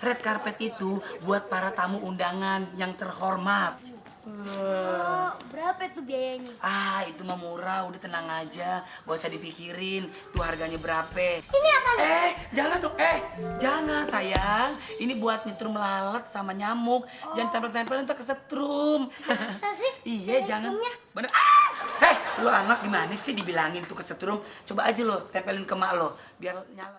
red carpet itu buat para tamu undangan yang terhormat. Oh, berapa itu biayanya? Ah, itu mah murah, udah tenang aja. Gak usah dipikirin, tuh harganya berapa. Ini apa? Jangan dong, jangan sayang. Ini buat nyetrum lalat sama nyamuk. Jangan tempel-tempelin ntar kesetrum. Masa sih? Iya, Ada jangan. setrumnya? Bener. Lu anak gimana sih dibilangin tuh kesetrum? Coba aja lo tempelin ke mak lo, biar nyala.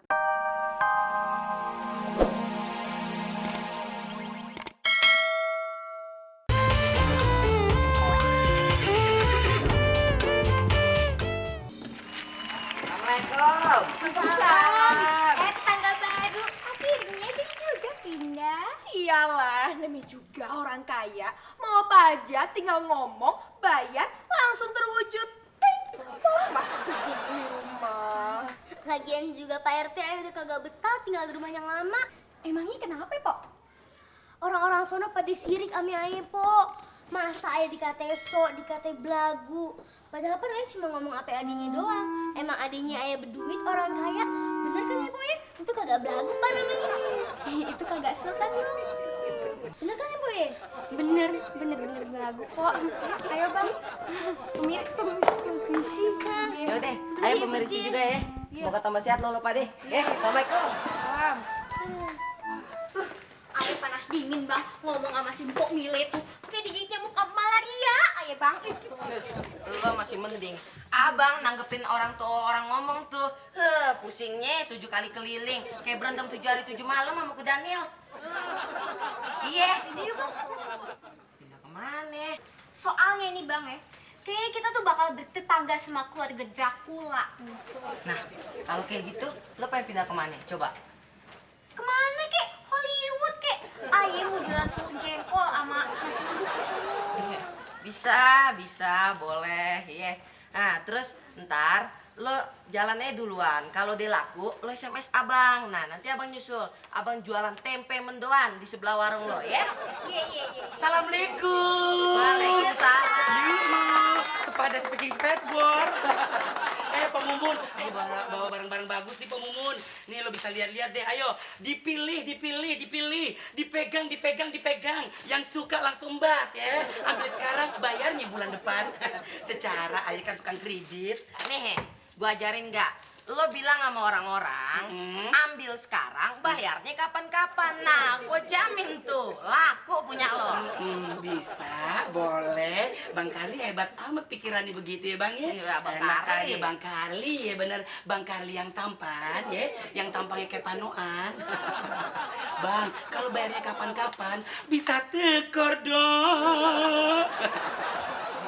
Assalamualaikum. Tangga baru. Akhirnya jadi juga pindah. Iyalah, namanya juga orang kaya. Mau apa aja tinggal ngomong, bayar, langsung terwujud. Ting, mama di rumah. Lagian juga Pak RT ayo udah kagak betah tinggal di rumah yang lama. Emangnya kenapa, Pok? Orang-orang sono pada sirik ame aye, Po. Masa aye dikatain sok, dikatain belagu. Padahal kan aye cuma ngomong apa adanya doang. Emang adanya aye berduit orang kaya. Bener kan ya, Po ya? Itu kagak belagu Pak namanya. Itu kagak sok kan lo? Bener kan ya, Po ya? Bener belagu kok. Ayo bang, permisi. Yaudah, ayo pemirsa juga ya. Semoga tambah sehat lo lupa deh. Assalamualaikum. Salam. Ayo panas dingin bang, ngomong sama si Mbok Mile tuh kayak digigitnya muka malaria. Ayo bang. Lo masih mending. Abang nanggepin orang tuh orang ngomong tuh. Pusingnya 7 kali keliling. Kayak berantem 7 hari 7 malam sama ku Daniel. Iya. Ini bang. Pindah kemana? Soalnya nih bang ya, kayaknya kita tuh bakal bertetangga sama keluarga Dracula. Nah, kalau kayak gitu, lo pengen pindah kemana? Coba. Kemana kek? Hollywood kek? Ayo mau jualan susu jengkol sama nasi uduk di sana. Iya. Bisa, boleh. Iya. Nah, terus ntar lo jalannya duluan. Kalau dia laku, lo SMS abang. Nah, nanti abang nyusul. Abang jualan tempe mendoan di sebelah warung lo, ya? Iya. Assalamualaikum. Waalaikumsalam. Yuhu, sepada speaking skateboard. Pak Mumun, ayo bawa barang-barang bagus nih Pak Mumun. Nih lo bisa lihat-lihat deh, ayo dipilih, dipegang. Yang suka langsung bat ya. Ambil sekarang, bayarnya bulan depan. Secara ayo kan tukang kredit. Nih, gua ajarin nggak? Lo bilang sama orang-orang, ambil sekarang, bayarnya kapan-kapan. Nah, gua jamin tuh, laku punya lo. Bisa, boleh. Bang Karli hebat amat pikirannya begitu ya Bang ya. Iya, Bang Enak Karli. aja Bang Karli ya bener. Bang Karli yang tampan ya, yang tampangnya kayak panoan. Bang, kalau bayarnya kapan-kapan, bisa tekor dong.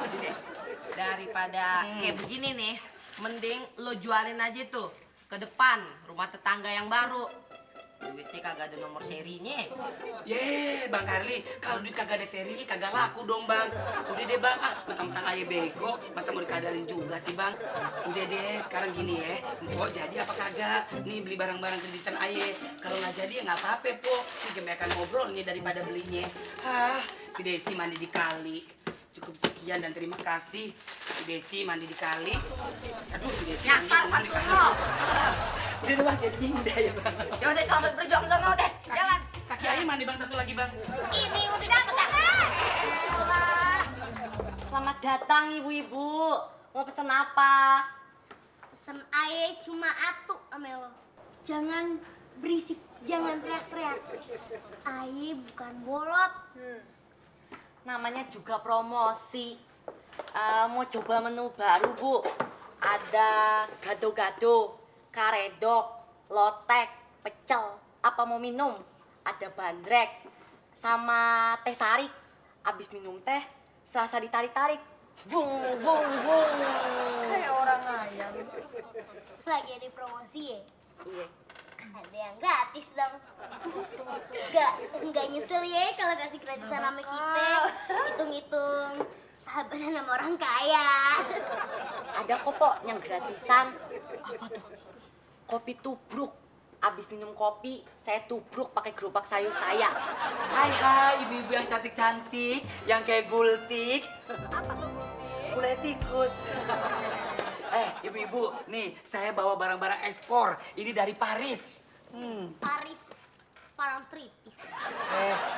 Udah deh, daripada kayak begini nih, mending lo jualin aja tuh ke depan rumah tetangga yang baru. Duitnya kagak ada nomor serinya. Bang Karli, kalau duit kagak ada serinya kagak laku dong Bang. Udah deh Bang, mentang-mentang ayah bego, masa mau dikadarin juga sih Bang. Udah deh, sekarang gini ya, Mpok jadi apa kagak? Nih beli barang-barang kreditan ayah. Kalau nggak jadi ya nggak apa-apa Pok. Ini kebanyakan ngobrolnya daripada belinya. Si Desi mandi di kali. Cukup sekian dan terima kasih. Si Desi mandi di kali. Aduh, si Desi Nyasar mandi di kan kali. lo. Udah deh Bang, jadi pindah ya Bang. Yaudah, selamat berjuang sono deh. Jalan. Kaki ayah mandi Bang, satu lagi Bang. Ini udah dapet ya? Selamat datang ibu-ibu. Mau pesen apa? Pesen aye cuma atu ame lo. Jangan berisik, jangan teriak-teriak. Aye bukan bolot. Namanya juga promosi. Mau coba menu baru bu. Ada gado-gado, karedok, lotek, pecel. Apa mau minum? Ada bandrek sama teh tarik. Abis minum teh, serasa ditarik-tarik. Vung. Kayak orang ayam. Lagi ada promosi ya? Iya. Ada yang gratis dong. Enggak nyesel ya kalau kasih gratisan sama kita. Hitung-hitung sahabatan sama orang kaya. Ada kok Pok, yang gratisan. Apa tuh? Kopi tubruk. Abis minum kopi, saya tubruk pakai gerobak sayur saya. Hai ibu-ibu yang cantik-cantik, yang kayak gultik. Apa tuh gultik? Gulai tikus. Ibu-ibu, nih saya bawa barang-barang ekspor. Ini dari Paris. Paris. Parangtritis.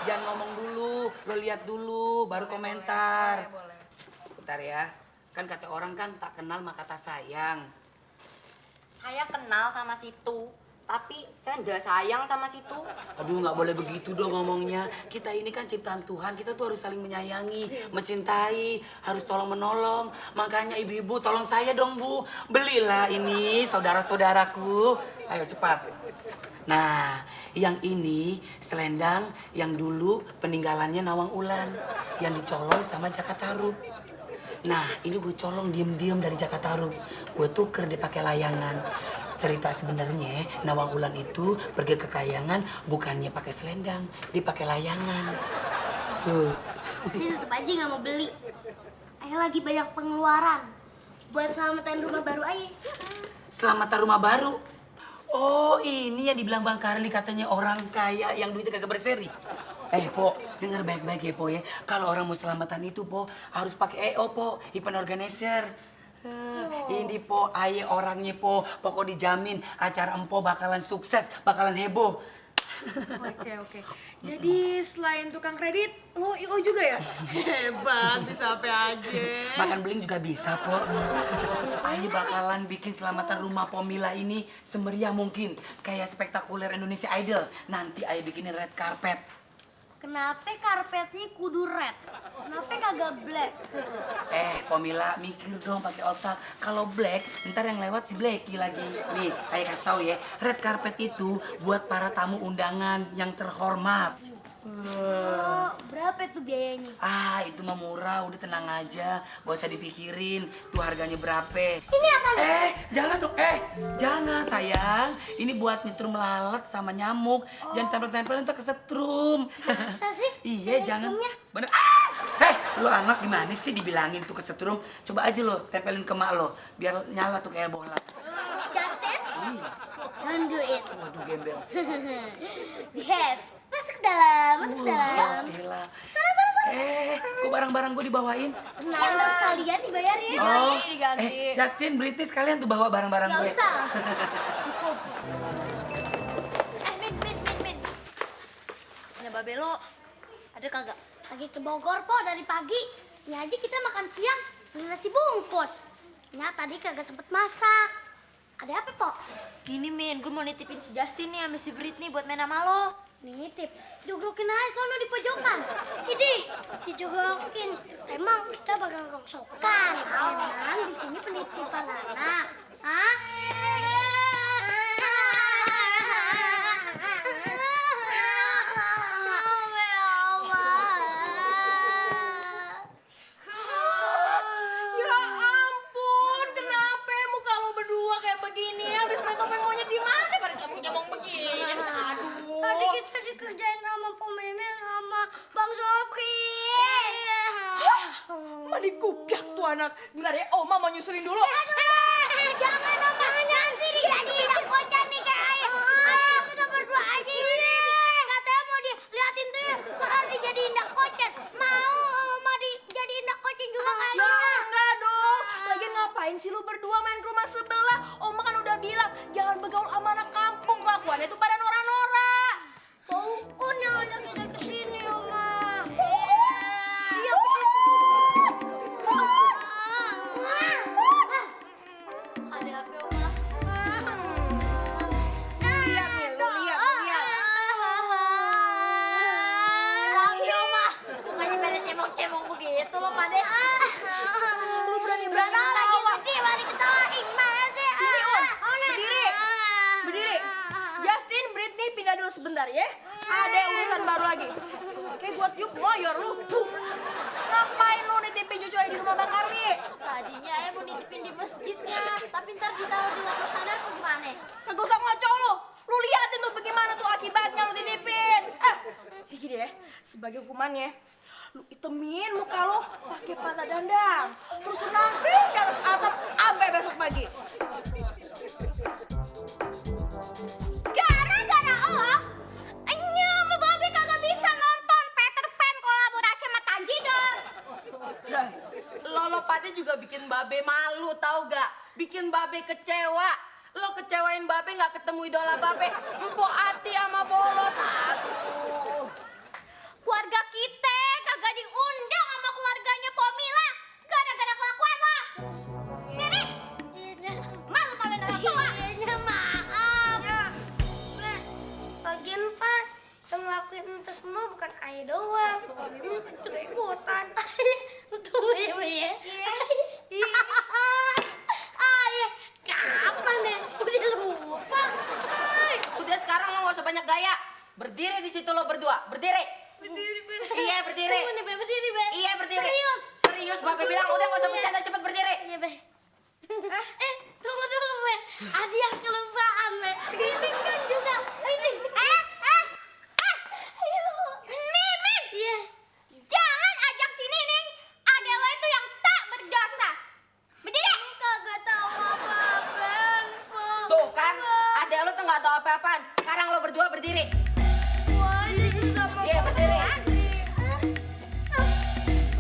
Jangan ngomong dulu, lo lihat dulu, baru komentar. Boleh. Bentar ya, kan kata orang kan tak kenal maka tak sayang. Saya kenal sama situ, tapi saya nggak sayang sama situ. Aduh, nggak boleh begitu dong ngomongnya. Kita ini kan ciptaan Tuhan, kita tuh harus saling menyayangi, mencintai, harus tolong menolong. Makanya ibu-ibu tolong saya dong Bu, belilah ini saudara-saudaraku. Ayo cepat. Nah, yang ini selendang yang dulu peninggalannya Nawang Ulan, yang dicolong sama Jaka Tarub. Nah, ini gue colong diem-diem dari Jaka Tarub. Gue tuker dia pakai layangan. Cerita sebenarnya Nawang Ulan itu pergi ke kayangan bukannya pakai selendang, dia pakai layangan. Tuh. Ini tetep aja nggak mau beli. Ayah lagi banyak pengeluaran buat selamatin rumah baru Ayah. Selamatan rumah baru. Oh, ini yang dibilang Bang Karli katanya orang kaya yang duitnya kagak berseri. Po, dengar baik-baik ya, Po ya. Kalau orang mau selamatan itu, Po, harus pakai EO, Po, event organizer. Ini, Po, aye orangnya, Po. Pokok dijamin acara empo bakalan sukses, bakalan heboh. Oke. Jadi selain tukang kredit, lo IO juga ya? Hebat, bisa apa aja. Makan beling juga bisa, Po. Aye bakalan bikin selamatan rumah Pomila ini semeriah mungkin. Kayak spektakuler Indonesia Idol. Nanti aye bikinin red carpet. Kenapa karpetnya kudu red? Kenapa kagak black? Pomila mikir dong pakai otak. Kalau black, ntar yang lewat si Blacky lagi. Nih, ayo kasih tahu ya. Red carpet itu buat para tamu undangan yang terhormat. Oh, berapa tuh biayanya? Itu mah murah, udah tenang aja. Gak usah dipikirin, tuh harganya berapa. Ini apa? Jangan dong, jangan sayang. Ini buat nyetrum lalat sama nyamuk. Jangan tempel-tempel ntar kesetrum. Masa sih? Iya, jangan. Setrumnya? Bener. Lu anak gimana sih dibilangin tuh kesetrum? Coba aja lo tempelin ke mak lo, biar nyala tuh kayak bola. Justin? Don't do it. Waduh, gembel. Behave. Masuk ke dalam, masuk ke dalam. Gila. Sana. Kok barang-barang gue dibawain? Tenang, ntar sekalian dibayar ya. diganti. Justin, British kalian tuh bawa barang-barang Gak gue. usah. Cukup. Min. Ini babe lo, ada kagak? Lagi ke Bogor, Po, dari pagi. Ini aja kita makan siang, beli nasi bungkus. Ya, tadi kagak sempet masak. Ada apa, Po? Gini Min, gue mau nitipin si Justin nih sama si Britney buat main sama lo. Nitip, jogrokin aja sono di pojokan. Idi, dijogrokin. Emang kita bakal rongsokan. Emang di sini penitipan anak. Hah? Ya ampun, kenapa muka lo berdua kayak begini? Habis main topeng monyet di mana? Pada jambung-jambung begini. Aduh. Tadi kita dikerjain sama Pomemel sama Bang Sopri. Mandi kupiak tuh anak. Bentar ya, Oma mau nyusulin dulu. Jangan Oma, nanti dijadiin tak kocan nih kayak ayah. Ayo kita berdua aja ini. Katanya mau diliatin tuh ya, bakal dijadiin tak kocan. Mau Oma dijadiin tak kocan juga kayak Ya kita. enggak dong. Lagian ngapain sih lu berdua main ke rumah sebelah? Oma kan udah bilang jangan bergaul sama anak kampung. Kelakuannya itu pada norak-norak. Pokoknya aja kita kesini Oma. Iya kesini. Ada apa Oma? Lihat nih, lu lihat. Tapi Oma, bukannya pada cemong-cemong begitu lo pada. Lu berani ketawa. Lagi sedih, mari ketawain. Mana sih? Sini, Berdiri. Berdiri. Justin, Britney pindah dulu sebentar ya. Ada urusan baru lagi. Oke, gua tiup loyor lu. Puh. Ngapain lu nitipin cucu aja di rumah Bang Karli? Tadinya ayah mau nitipin di masjidnya, tapi ntar ditaruh di laptop sadar ke gimana? Kagak usah ngocok lu. Lu liatin tuh bagaimana tuh akibatnya lu titipin. Gini ya, sebagai hukumannya, lu itemin muka lu pakai pata dandang. Terus senang di atas atap sampai besok pagi. Gara-gara lo, Enya sama Babe kagak bisa nonton Peter Pan kolaborasi sama Tanjidor. Lolo Pati juga bikin Babe malu, tau gak? Bikin Babe kecewa. Lo kecewa ngecewain Babe nggak ketemu idola Babe. Empok Ati sama Bolot. Aduh. Keluarga kita kagak diundang sama keluarganya Pomila. Gara-gara kelakuan lo. Nenek. Malu kalau nggak tua. Iya, maaf. Lagian Pak, yang ngelakuin itu semua bukan ayah doang. Juga ikutan. Tuh ya, Bu ya. Ayah, kapan nih? Udah lupa. Udah sekarang lo nggak usah banyak gaya. Berdiri di situ lo berdua. Berdiri. Iya berdiri. Tunggu nih, Be, berdiri, Be. Iya berdiri. Serius. Serius Babe bilang udah nggak usah bercanda cepet berdiri. Iya, Be. Tunggu dulu, Be. Ada yang kelupaan, Be. Ini kan juga. Ini. Mimin. Iya. Jangan ajak si Nining. Ada lo itu yang tak berdosa. Berdiri. Kagak tahu apa-apa, Po. Tuh kan, adek lo tuh nggak tahu apa-apaan. Sekarang lo berdua berdiri. Wah, ini sama Iya berdiri. Adi.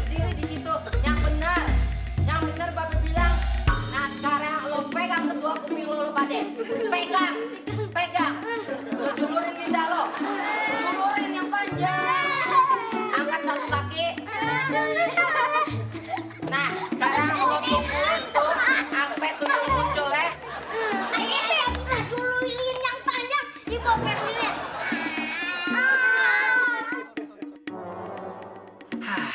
Berdiri di situ. Yang benar. Yang benar Babe bilang. Nah sekarang lo pegang kedua kuping lo Pade. Pegang. Pegang. Lo julurin lidah lo. Julurin yang panjang. Angkat satu kaki. Nah sekarang lo tungguin tuh sampai tuyul muncul ya. Ayah, Be, bisa duluin yang panjang. Di bawah ini. Hah,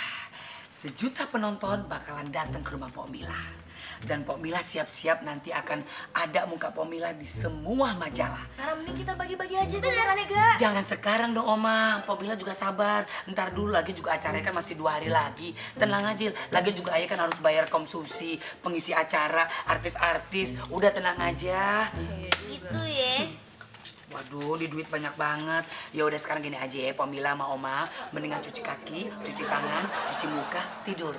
sejuta penonton bakalan datang ke rumah Pok Mila. Dan Pok Mila siap-siap nanti akan ada muka Pok Mila di semua majalah. Sekarang mending kita bagi-bagi aja beneran ya, Ga? Jangan sekarang dong Oma, Pok Mila juga sabar. Ntar dulu lagi juga acaranya kan masih 2 hari lagi. Tenang aja, lagi juga ayah kan harus bayar komsusi, pengisi acara, artis-artis. Udah tenang aja. Gitu ya. Waduh, di duit banyak banget. Ya udah sekarang gini aja ya, Pok Mila sama Oma, mendingan cuci kaki, cuci tangan, cuci muka, tidur.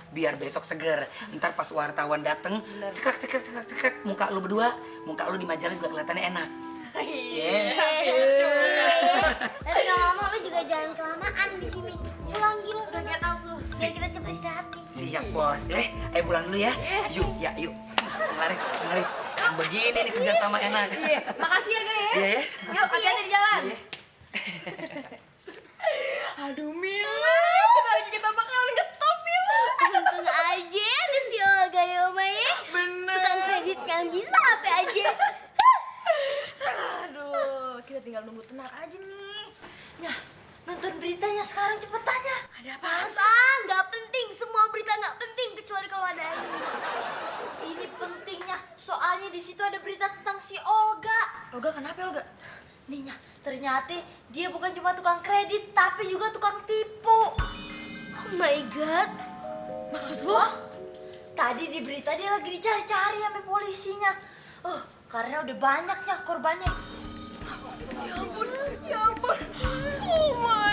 Biar besok seger. Ntar pas wartawan dateng, cekrek, muka lu berdua, muka lu di majalah juga kelihatannya enak. Tapi lama-lama lu juga jangan kelamaan di sini. Pulang dulu, udah get out lu. Biar kita cepet istirahat nih. Siap bos, ayo pulang dulu ya. Yuk, yuk. Laris. Begini nih kerja sama enak. Iya, makasih ya, Ga ya. Iya ya. Yuk, hati-hati di jalan. Iya. Aduh, Mila. Bentar lagi kita bakalan ngetop, Mila. Untung aja ada si Olga ya, Oma ya. Bener. Tukang kredit yang bisa apa aja. Aduh, kita tinggal nunggu tenang aja nih. Nah, nonton beritanya sekarang cepetan ya. Ada apa? Masa nggak penting, semua berita nggak penting kecuali kalau ada ini. Ini pentingnya, soalnya di situ ada berita tentang si Olga. Olga kenapa Olga? Nih, ternyata dia bukan cuma tukang kredit, tapi juga tukang tipu. Oh my god. Maksud lo? Tadi di berita dia lagi dicari-cari sama polisinya. Karena udah banyaknya korbannya. Ya ampun, ya ampun. Oh my